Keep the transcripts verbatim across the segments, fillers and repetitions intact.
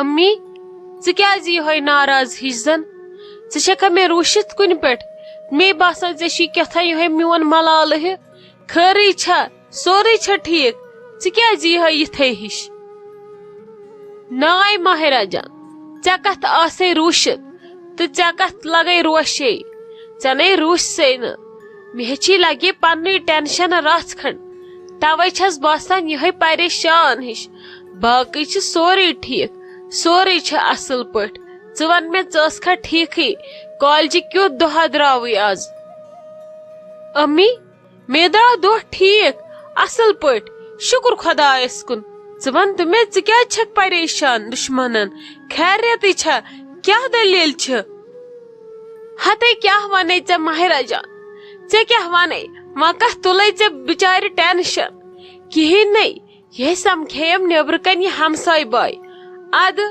امی، ژٕ کیازِ یِہوٚے ناراض ہِش زن؟ ژٕ چھکھا مےٚ روٗشِتھ کُنہِ پٮ۪ٹھ؟ مے باسان، ژےٚ چھی کیٛاہ تام یِہوٚے میون ملالہٕ ہیوٗ۔ خٲرٕے چھا؟ سورُے چھا ٹھیٖک؟ ژٕ کیازِ یِہوٚے یِتھَے ہِش؟ ناے ماہرہ جان، ژےٚ کتھ آسے روٗشِتھ تہٕ ژےٚ کتھ لگے روشے؟ ژےٚ نے روٗسۍ سے نہٕ۔ مےٚ چھی لگے پننُے ٹینشن رژھ کھنڈ، توے چھس باسان یِہوٚے پریشان ہِش۔ باقٕے چھِ سورُے ٹھیٖک، سورُے چھِ اصل پٲٹھۍ۔ ژٕ ون مےٚ، ژٕ ٲسکھا ٹھیٖکھٕے؟ کالجہِ کیُتھ دۄہا درٛاوٕے از؟ امی، مےٚ درٛاو دۄہ ٹھیٖک، اصل پٲٹھۍ، شُکُر خۄدایس کُن۔ ژٕ ون تہٕ مےٚ، ژٕ کیازِ چھکھ پریشان دُشمنن؟ خیریتٕے چھا؟ کیٛاہ دٔلیٖل چھِ؟ ہتے کیٛاہ ونے ژےٚ ماہرہ جان؟ ژےٚ کیٛاہ ونے؟ وۄنۍ کتھ تُلے ژےٚ بچارِ ٹینشن؟ کِہیٖنۍ نے۔ یہِ سمکھیٚیم نیٚبرٕ کنہِ یہِ ہمساے باے۔ ادٕ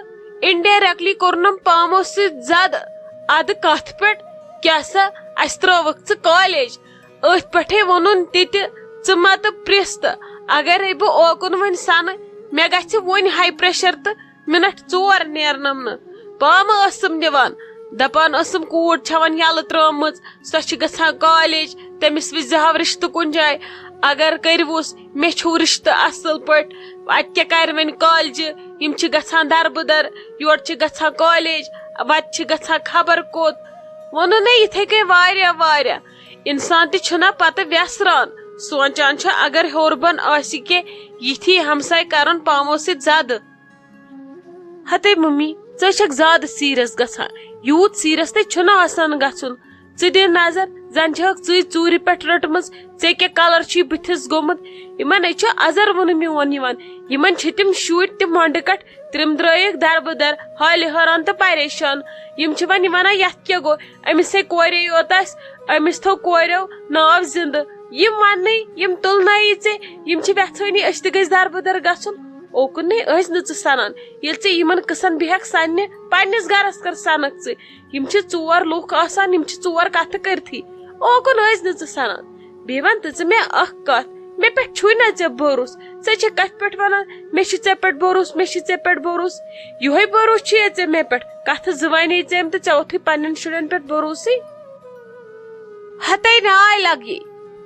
indirectly کوٚرنم پامو سۭتۍ زد۔ ادٕ کتھ پٮ۪ٹھ؟ کیٛاہ سا، اسہِ ترٲوکھ ژٕ کالج؟ أتھۍ پٮ۪ٹھے ووٚنُن تہِ تہِ، ژٕ مہ تہٕ پرٛژھ تہٕ۔ اگرے بہٕ اوکُن وۄنۍ سنہٕ، مےٚ گژھِ وۄنۍ high pressure تہٕ منٹ ژور نیرنم نہٕ۔ پامہٕ ٲسٕم دِوان، دپان ٲسٕم، کوٗر چھےٚ وۄنۍ یلہٕ ترٲومٕژ، سۄ چھِ گژھان کالج، تٔمِس وِزِ ہاو رِشتہٕ کُنہِ جایہِ۔ اگر کٔرِوُس، مےٚ چھُو رِشتہٕ اصل پٲٹھۍ، اتہِ کیٛاہ کرِ وۄنۍ کالجہِ؟ یِم چھِ گژھان دربٕدر، یورٕ چھِ گژھان کالج، وتہِ چھِ گژھان خبر کوٚت۔ ووٚنُن نے یِتھے کٔنۍ واریاہ واریاہ۔ انسان تہِ چھُنہ پتہٕ ویسران، سونچان چھُ اگر ہیوٚر بۄن آسہِ کینٛہہ، یِتھی ہمساے کرن پامو سۭتۍ زدٕ۔ ہتے ممی، ژٕ چھکھ زیادٕ serious گژھان۔ یوٗت serious تے چھُنہٕ آسان گژھُن۔ ژٕ دِ نظر، زن چھکھ ژٕے ژوٗرِ پٮ۪ٹھ رٔٹمٕژ۔ ژےٚ کیٛاہ colour چھُے بٕتھِس گوٚمُت؟ یِمن ہے چھُ ازر وُنہٕ میون یِوان۔ یِمن چھِ تِم شُرۍ تہِ مۄنڈٕ کٹھ، تِم درٛٲیِکھ دربٕدر، حالہِ حٲران تہٕ پریشان۔ یِم چھِ وۄنۍ ونان، یتھ کیٛاہ گوٚو؟ أمِس ہے کورے یوت آسہِ، أمِس تھوٚو کوریو ناو زندٕ۔ یِم وننٕے، یِم تُلنٲیی ژےٚ، یِم چھِ ویژھٲنی أسۍ تہِ گٔژھۍ دربٕدر گژھُن۔ اوکُن نے ٲسۍ نہٕ ژٕ سنان۔ ییٚلہِ ژےٚ یِمن قٕصن بیہکھ سننہِ، پننِس گرس کر سنکھ ژٕ۔ یِم چھِ ژور لوٗکھ آسان، یِم چھِ ژور کتھٕ کٔرتھٕے۔ اوکُن ٲسۍ نہٕ ژٕ سنان۔ بیٚیہِ ون تہٕ ژٕ مےٚ اکھ کتھ، مےٚ پٮ۪ٹھ چھُے نہ ژےٚ بھروسہٕ۔ ژٕ چھکھ کتھ پٮ۪ٹھ ونان، مےٚ چھُ ژےٚ پٮ۪ٹھ بھروسہٕ، مےٚ چھُ ژےٚ پٮ۪ٹھ بھروسہٕ؟ یِہوٚے بھروسہٕ چھُ یا ژےٚ مےٚ پٮ۪ٹھ؟ کتھٕ زٕ ونے ژےٚ أمۍ تہٕ ژےٚ ووٚتھُے پننٮ۪ن شُرٮ۪ن پٮ۪ٹھ بھروسٕے۔ ہتے ناے لگی،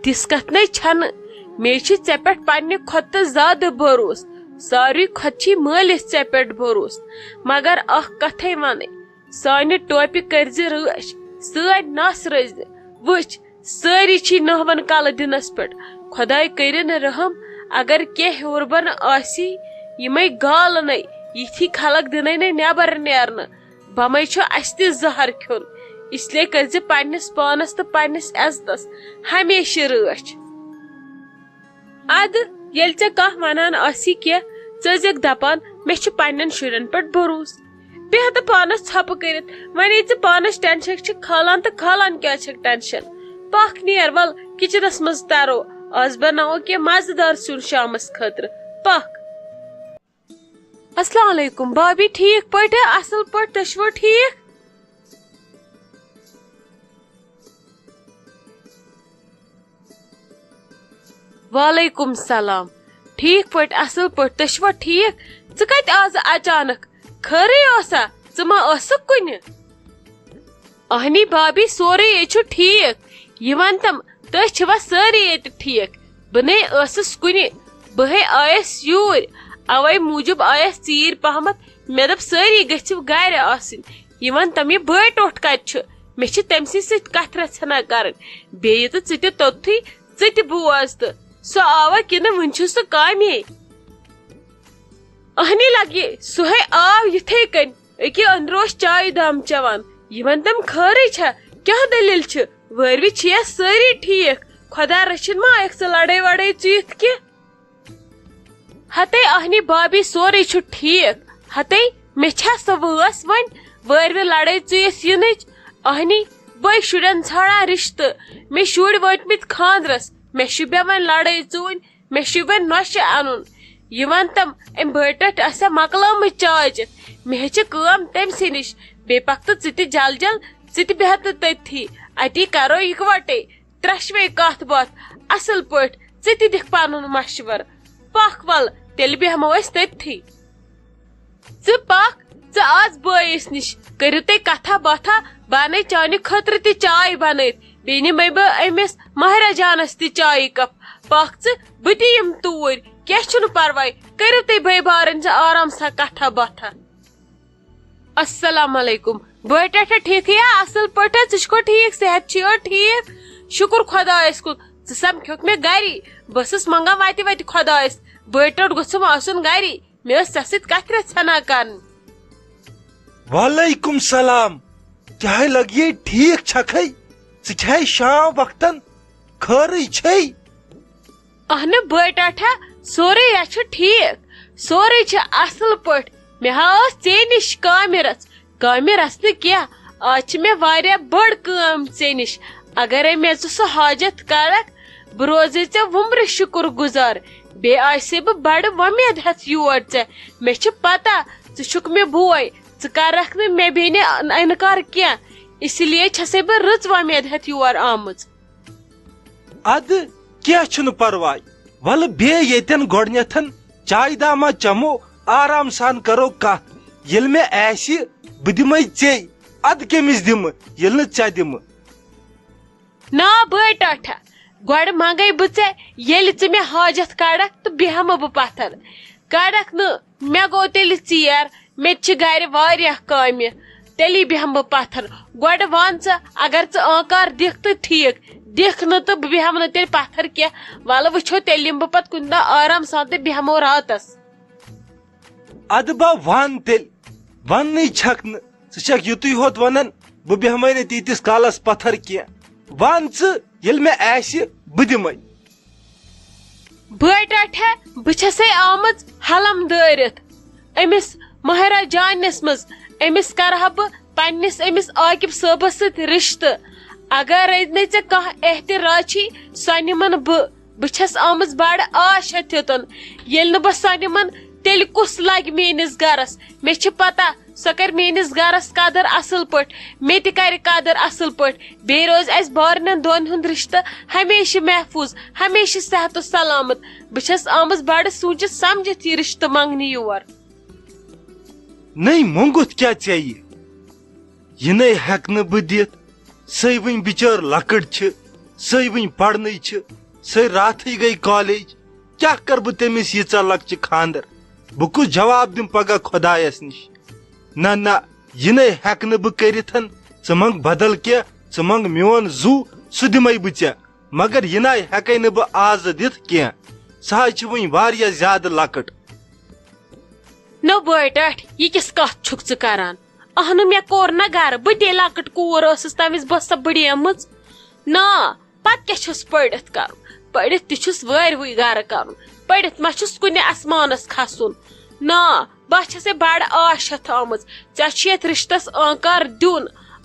تِژھ کتھ نے چھنہٕ۔ مےٚ چھِ ژےٚ پٮ۪ٹھ پننہِ کھۄتہٕ تہٕ زیادٕ بھروسہٕ۔ ساروٕے کھۄتہٕ چھی مٲلِس ژےٚ پٮ۪ٹھ بھروسہٕ۔ مگر اکھ کتھے ونٕے، سانہِ ٹوپہِ کٔرزِ رٲچھ، سٲنۍ نس رٲزِ۔ وٕچھ، سٲری چھی نہون کلہٕ دِنس پٮ۪ٹھ۔ خۄداے کٔرِن رحم، اگر کینٛہہ ہیوٚر بۄن آسی، یِمے گالہٕ نے، یِتھی خلق دِنے نے نٮ۪بر نیرنہٕ۔ بمے چھُ اسہِ تہِ زہر کھیوٚن، اس لیے کٔرزِ پننِس پانس تہٕ پننِس عزتس ہمیشہِ رٲچھ۔ ادٕ ییٚلہِ ژےٚ کانٛہہ ونان آسی کینٛہہ، ژٕ ٲسۍزٮ۪کھ دپان، مےٚ چھُ پننٮ۪ن شُرٮ۪ن پٮ۪ٹھ بھروسہٕ۔ بیٚہہ تہٕ پانس ژھۄپہٕ کٔرِتھ، وۄنۍ ییٚلہِ ژٕ پانس ٹینشن چھِکھ کھالان تہٕ کھالان کیٛازِ چھِکھ ٹینشن؟ پکھ نیر، ول کچنس منٛز ترو، از بناوو کینٛہہ مزٕدار سیُن شامس خٲطرٕ۔ پکھ۔ السلام علیکم بھابی، ٹھیٖک پٲٹھۍ؟ اصل پٲٹھۍ، تُہۍ چھِوٕ ٹھیٖک؟ وعلیکم السلام۔ ٹھیٖک پٲٹھۍ، اصل پٲٹھۍ، تُہۍ چھِوا ٹھیٖک؟ ژٕ کتہِ آز اچانک؟ خٲرٕے اوسا؟ ژٕ ما ٲسٕکھ کُنہِ؟ اہنی بھابی، سورُے ییٚتہِ چھُ ٹھیٖک۔ یہِ ون تم، تُہۍ چھِوا سٲری ییٚتہِ ٹھیٖک؟ بہٕ نے ٲسٕس کُنہِ، بہٕ ہے آیس یوٗرۍ، اوے موٗجوٗب آیس ژیٖرۍ پہمتھ۔ مےٚ دوٚپ، سٲری گٔژھِو گرِ آسٕنۍ۔ یہِ ون تم، یہِ بٲے ٹوٹھ کتہِ چھُ؟ مےٚ چھِ تٔمۍ سٕے سۭتۍ کتھ رژھنا کرٕنۍ۔ بیٚیہِ تہٕ ژٕ تہِ توٚتتھٕے، ژٕ تہِ بوز تہٕ۔ سُہ آوا کِنہٕ وُنہِ چھُ سُہ کامے؟ اہنی لگے، سُہ ہے آو یِتھے کٔنۍ۔ أکہِ أنٛدرٕ اوس چایہِ دام چٮ۪وان۔ یہِ ون تم، خٲرٕے چھا؟ کیٛاہ دٔلیٖل چھِ؟ وٲروِ چھِیا سٲری ٹھیٖک؟ خۄدا رٔچھِنۍ ما آیکھ ژٕ لڑٲے وڑٲے ژُیِتھ کینٛہہ؟ ہتے اہنی بابی، سورُے چھُ ٹھیٖک۔ ہتے مےٚ چھا سۄ وٲنٛس وۄنۍ وٲروِ لڑٲے ژُیِتھ یِنٕچ؟ اہنی بٲے شُرٮ۪ن ژھانڈان رِشتہٕ، مےٚ شُرۍ وٲتمٕتۍ خانٛدرس، مےٚ شوٗبیا وۄنۍ لڑٲے ژُنۍ؟ مےٚ چھُے وۄنۍ نۄشہِ اَنُن۔ یہِ وَن تم، أمۍ بٲٹۍ ٹٲٹھۍ آسیا مۄکلٲومٕژ چاے چٮ۪تھ؟ مےٚ ہے چھِ کٲم تٔمۍ سٕے نِش۔ بیٚیہِ پَکھ تہٕ ژٕ تہِ جل جل، ژٕ تہِ بیٚہہ تہٕ تٔتھی، اَتی کَرو یِکوَٹَے ترٛٮ۪شوَے کَتھ باتھ اَصٕل پٲٹھۍ۔ ژٕ تہِ دِکھ پَنُن مَشوَرٕ۔ پَکھ وَلہٕ، تیٚلہِ بیٚہمو أسۍ تٔتھی۔ ژٕ پَکھ، ژٕ آس بٲیِس نِش، کٔرِو تُہۍ کتھا باتھا، بہٕ انَے چانہِ خٲطرٕ تہِ چاے بنٲوِتھ، بیٚیہِ نِمَے بہٕ أمِس ماہرہ جانس تہِ چایہِ کپ۔ پکھ ژٕ، بہٕ تہِ یِمہٕ توٗرۍ، کینٛہہ چھُنہٕ پرواے، کٔرِو تُہۍ بٲے بارٕنۍ زٕ آرام سان کتھا باتھا۔ السلام علیکم۔ بٲے ٹاٹھا، ٹھیٖکھٕے ہا؟ اصل پٲٹھۍ ہا؟ ژٕ چھُکھا ٹھیٖک؟ صحت چھُیا ٹھیٖک؟ شُکُر خۄدایس کُن، ژٕ سمکھیوکھ مےٚ گری۔ بہٕ ٲسٕس منگان وتہِ وتہِ خۄدایس، بٲے ٹاٹھ گوٚژھُم آسُن گری۔ مےٚ ٲس ژےٚ سۭتۍ کتھ رژھا نا کرٕنۍ۔ وعلیکم سلام۔ کیٛاہ لگیے؟ ٹھیٖک چھکھے؟ ژٕ کھے شام وقتن؟ خٲرٕے چھے؟ اہنہٕ بٲے ٹاٹھا، سورُے ہا چھُ ٹھیٖک، سورُے چھُ اصل پٲٹھۍ۔ مےٚ ہا ٲس ژے نِش کامہِ رژھ، کامہِ رژھ نہٕ کینٛہہ، آز چھِ مےٚ واریاہ بٔڑ کٲم ژے نِش۔ اگرے مےٚ ژٕ سُہ حاجت کرکھ، بہٕ روزے ژےٚ وُمرِ شُکُر گُزار۔ بیٚیہِ آسے بہٕ بڑٕ وۄمید ہٮ۪تھ یور ژےٚ۔ مےٚ چھِ پتہ ژٕ چھُکھ مےٚ بوے، ژٕ کرکھ نہٕ مےٚ بیٚنہِ انکار کینٛہہ، اسی لیے چھسے بہٕ رٕژ وۄمید ہٮ۪تھ یور آمٕژ۔ ادٕ کینٛہہ چھُنہٕ پرواے، ولہٕ بیٚہہ ییٚتٮ۪ن گۄڈٕنٮ۪تھن، چایہِ دامہ چمو، آرام سان کرو کتھ۔ ییٚلہِ مےٚ آسہِ، بہٕ دِمے ژے، ادٕ کٔمِس دِمہٕ ییٚلہِ نہٕ ژےٚ دِمہٕ؟ نا بٲے ٹاٹھا، گۄڈٕ منگے بہٕ ژےٚ، ییٚلہِ ژٕ مےٚ حاجت کڑکھ تہٕ بیہمہٕ بہٕ پتھر۔ کڑکھ نہٕ، مےٚ گوٚو تیٚلہِ ژیر، مےٚ تہِ چھِ گرِ واریاہ کامہِ، تیٚلی بیہمہٕ بہٕ پتھر۔ گۄڈٕ وَن ژٕ، اگر ژٕ آنکار دِکھ تہٕ ٹھیٖک، دِکھ نہٕ تہٕ بہٕ بیہمہٕ نہٕ تیٚلہِ پتھر کینٛہہ۔ وَلہٕ وٕچھو، تیٚلہِ یِمہٕ بہٕ پتہٕ کُنہِ دۄہ آرام سان تہٕ بیہمو راتس۔ ادٕ با وَن تیٚلہِ، وَننٕے چھکھ نہٕ، ژٕ چھکھ یُتُے ہوت وَنان، بہٕ بیہمے نہٕ تیٖتِس کالس پتھر کینٛہہ۔ وَن ژٕ، ییٚلہِ مےٚ آسہِ، بہٕ دِمے۔ بٲے ٹاٹھا، بہٕ چھسے آمٕژ حلم دٲرِتھ أمِس ماہرہ جانس منٛز۔ أمِس کرٕ ہا بہٕ پننِس أمِس عاقب صٲبس سۭتۍ رشتہٕ۔ اگر رٔتۍ نہٕ ژےٚ کانٛہہ احتراز چھی، سۄ نِمن بہٕ۔ بہٕ چھس آمٕژ بڑٕ آش ہٮ۪تھ یوٚتن۔ ییٚلہِ نہٕ بہٕ سۄ نِمن، تیٚلہِ کُس لگہِ میٲنِس گرس؟ مےٚ چھِ پتہ، سۄ کرِ میٲنِس گرس قدر اصل پٲٹھۍ، مےٚ تہِ کرِ قدر اصل پٲٹھۍ۔ بیٚیہِ روزِ اسہِ بارنٮ۪ن دۄن ہُنٛد رشتہٕ ہمیشہِ محفوظ، ہمیشہِ صحت و سلامت۔ بہٕ چھس آمٕژ بڑٕ سوٗنچِتھ سمجھِتھ یہِ رشتہٕ منگنہِ یور۔ نٔے مۄنٛگُتھ کیٛاہ ژےٚ یہِ؟ یہِ نَے ہٮ۪کہٕ نہٕ بہٕ دِتھ۔ سۄے وٕنۍ بِچٲر لۄکٕٹ چھِ، سۄے وٕنۍ پرنٕے چھِ، سۄے راتھٕے گٔے کالیج۔ کیٛاہ کَرٕ بہٕ تٔمِس ییٖژاہ لۄکچہِ خانٛدر؟ بہٕ کُس جواب دِمہٕ پگاہ خۄدایَس نِش؟ نہ، نہ، یہِ نَے ہٮ۪کہٕ نہٕ بہٕ کٔرِتھ۔ ژٕ منٛگ بدل کینٛہہ، ژٕ منٛگ میون زُو، سُہ دِمَے بہٕ ژےٚ۔ مگر یہِ نَے ہٮ۪کَے نہٕ بہٕ آزٕ دِتھ کینٛہہ۔ سۄ حظ چھِ وٕنۍ واریاہ زیادٕ لۄکٕٹ۔ نو بٲے ٹاٹھۍ، یہِ کِژھ کتھ چھُکھ ژٕ کران؟ اہنُو، مےٚ کوٚر نہ گرٕ، بہٕ تہِ لۄکٕٹ کوٗر ٲسٕس تمہِ وِزِ، بہٕ ٲسسا بٔڑیمٕژ۔ نا، پتہٕ کیٛاہ چھُس پٔرِتھ کرُن؟ پٔرِتھ تہِ چھُس وٲرۍ وٕے گرٕ کرُن۔ پٔرِتھ ما چھُس کُنہِ آسمانس کھسُن؟ نا، بہٕ چھسے بڑٕ آش ہٮ۪تھ آمٕژ۔ ژےٚ چھُ یتھ رشتس آنکار دیُن۔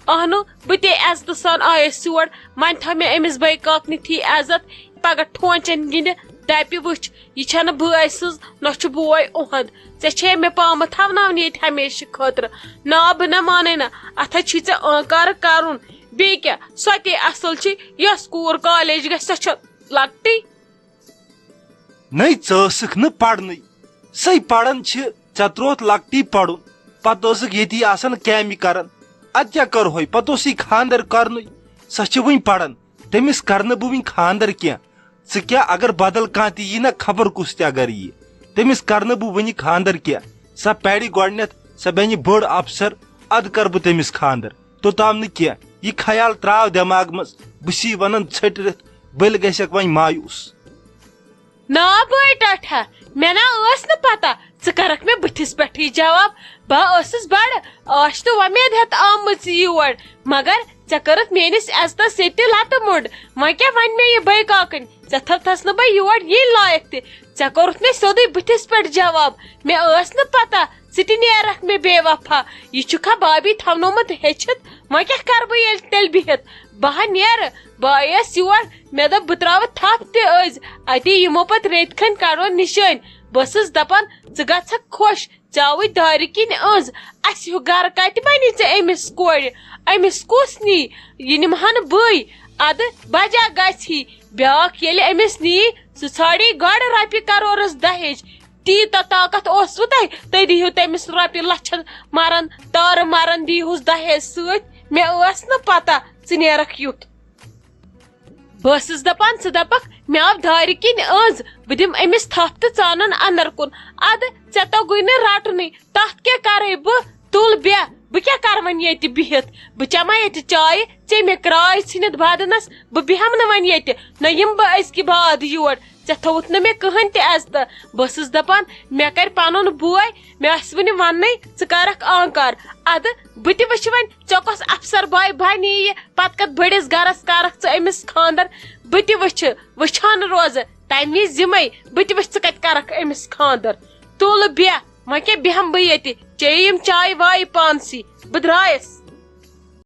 اہنُو، بہٕ تہِ عزتہٕ سان آیس یور۔ وۄنۍ تھاو مےٚ أمِس بٲے کاکنہِ تھی عزت۔ پگاہ ٹھونچن گِنٛدِ دپہِ، وٕچھ، یہِ چھنہٕ بٲے سٕنٛز، نہ چھُ بوے اُہُنٛد۔ ژےٚ چھے مےٚ پامہٕ تھاوناونہِ ییٚتہِ ہمیشہٕ خٲطرٕ۔ نا، بہٕ نہ مانَے نہٕ۔ اتھ ہا چھی ژےٚ آنکار کرُن۔ بیٚیہِ کیٛاہ، سۄ تہِ اصل چھِ، یۄس کوٗر کالیج گژھِ، سۄ چھےٚ لۄکٹٕے۔ نٔے ژٕ ٲسٕکھ نہٕ پرنٕے، سۄے پران چھِ، ژےٚ ترووُتھ لۄکٹی پرُن، پتہٕ ٲسٕکھ ییٚتی آسان کامہِ کران۔ ادٕ کیٛاہ کرہوے، پتہٕ اوسُے خانٛدر کرنُے، سۄ چھِ وٕنۍ پران۔ تٔمِس کرنہٕ بہٕ وٕنہِ خانٛدر کینٛہہ۔ ژٕ کیٛاہ، اگر بدل کانٛہہ تہِ یی نا، خبر کُس تہِ اگر یی، تٔمِس کرنہٕ بہٕ وٕنہِ خانٛدر کینٛہہ۔ سۄ پرِ گۄڈٕنٮ۪تھ، سۄ بنہِ بٔڑ افسر، ادٕ کرٕ بہٕ تٔمِس خانٛدر۔ توٚتام نہٕ کینٛہہ، یہِ خیال تراو دٮ۪ماغ منٛز، بہٕ چھی ونان ژھٔٹرِتھ، بٔلۍ گژھکھ وۄنۍ مایوس۔ نا بٲے ٹاٹھا، مےٚ نا ٲس نہٕ پتہ ژٕ کرکھ مےٚ بٕتھِس پٮ۪ٹھٕے جواب۔ بہٕ ٲسٕس بڑٕ آش تہٕ وۄمید ہٮ۪تھ آمٕژ یور، مگر ژےٚ کٔرٕتھ میٲنِس عزتس ییٚتہِ لتہٕ موٚنٛڈ۔ وۄنۍ کیٛاہ ونہِ مےٚ یہِ بٲے کاکٕنۍ؟ ژےٚ تھٲوتھس نہٕ بہٕ یور یِنۍ لایق تہِ۔ ژےٚ کوٚرُتھ مےٚ سیوٚدُے بٕتھِس پٮ۪ٹھ جواب۔ مےٚ ٲس نہٕ پتہ ژٕ تہِ نیرکھ مےٚ بے وفا۔ یہِ چھُکھا بابی تھاونومُت ہیٚچھِتھ؟ وۄنۍ کیٛاہ کرٕ بہٕ ییٚلہِ تیٚلہِ بِہِتھ؟ بہٕ ہا نیرٕ۔ بہٕ آیس یور، مےٚ دوٚپ بہٕ تراوٕ تھپھ تہِ أزۍ۔ اتی یِمو پتہٕ ریٚتۍ کھنٛڈۍ کڑو نِشٲنۍ۔ بہٕ ٲسٕس دپان، ژٕ گژھکھ خۄش، ژےٚ آوٕے دارِ کِنۍ أنٛز۔ اسہِ ہیوٗ گرٕ کتہِ بنہِ ژےٚ أمِس کورِ؟ أمِس کُس نی؟ یہِ نِمہٕ ہن بٕے۔ ادٕ بجا گژھی۔ بیٛاکھ ییٚلہِ أمِس نی، سُہ ژھانٛڈی گۄڈٕ رۄپیہِ کرورس دہیج۔ تیٖژاہ طاقت اوسوٕ تۄہہِ؟ تُہۍ دیٖہِو تٔمِس رۄپیہِ لَچھَن مَرَن، تارٕ مَرَن دیٖہُس دَہیج سۭتۍ۔ مےٚ ٲس نہٕ پَتہ ژٕ نیرَکھ یُتھ۔ بہٕ ٲسٕس دَپان، ژٕ دَپَکھ، مےٚ آو دارِ کِنۍ أنٛز، بہٕ دِمہٕ أمِس تھپھ تہٕ ژانَن اَندَر کُن۔ اَدٕ ژےٚ توٚگُے نہٕ رَٹنُے، تَتھ کیٛاہ کَرَے بہٕ؟ تُل بیٚہہ، بہٕ کیٛاہ کَرٕ وۄنۍ ییٚتہِ بِہِتھ؟ بہٕ چَمہٕ ییٚتہِ چایہِ، ژےٚ مےٚ کرٛاے ژھٕنِتھ بدنَس، بہٕ بیٚہمہٕ نہٕ وۄنۍ ییٚتہِ، نہ یِمہٕ بہٕ أزکہِ بعد یور۔ ژےٚ تھوٚوُتھ نہٕ مےٚ کٕہٕنۍ تہِ عزتہٕ۔ بہٕ ٲسٕس دَپان، مےٚ کَرِ پَنُن بوے، مےٚ آسہِ وٕنہِ وَننَے، ژٕ کَرَکھ آنکار۔ اَدٕ بہٕ تہِ وٕچھِ وۄنۍ، ژےٚ کۄس اَفسَر باے بَنی یہِ، پَتہٕ کَتھ بٔڑِس گَرَس کَرَکھ ژٕ أمِس خانٛدَر۔ بہٕ تہِ وٕچھِ، وٕچھان روزٕ تَمہِ وِزِ یِمَے، بہٕ تہِ وٕچھِ ژٕ کَتہِ کَرَکھ أمِس خانٛدَر۔ تُل بیٚہہ، وۄنۍ کیٛاہ بیٚہمہٕ بہٕ ییٚتہِ، چیٚیہِ یِم چاے وایہِ پانسٕے، بہٕ درٛایَس۔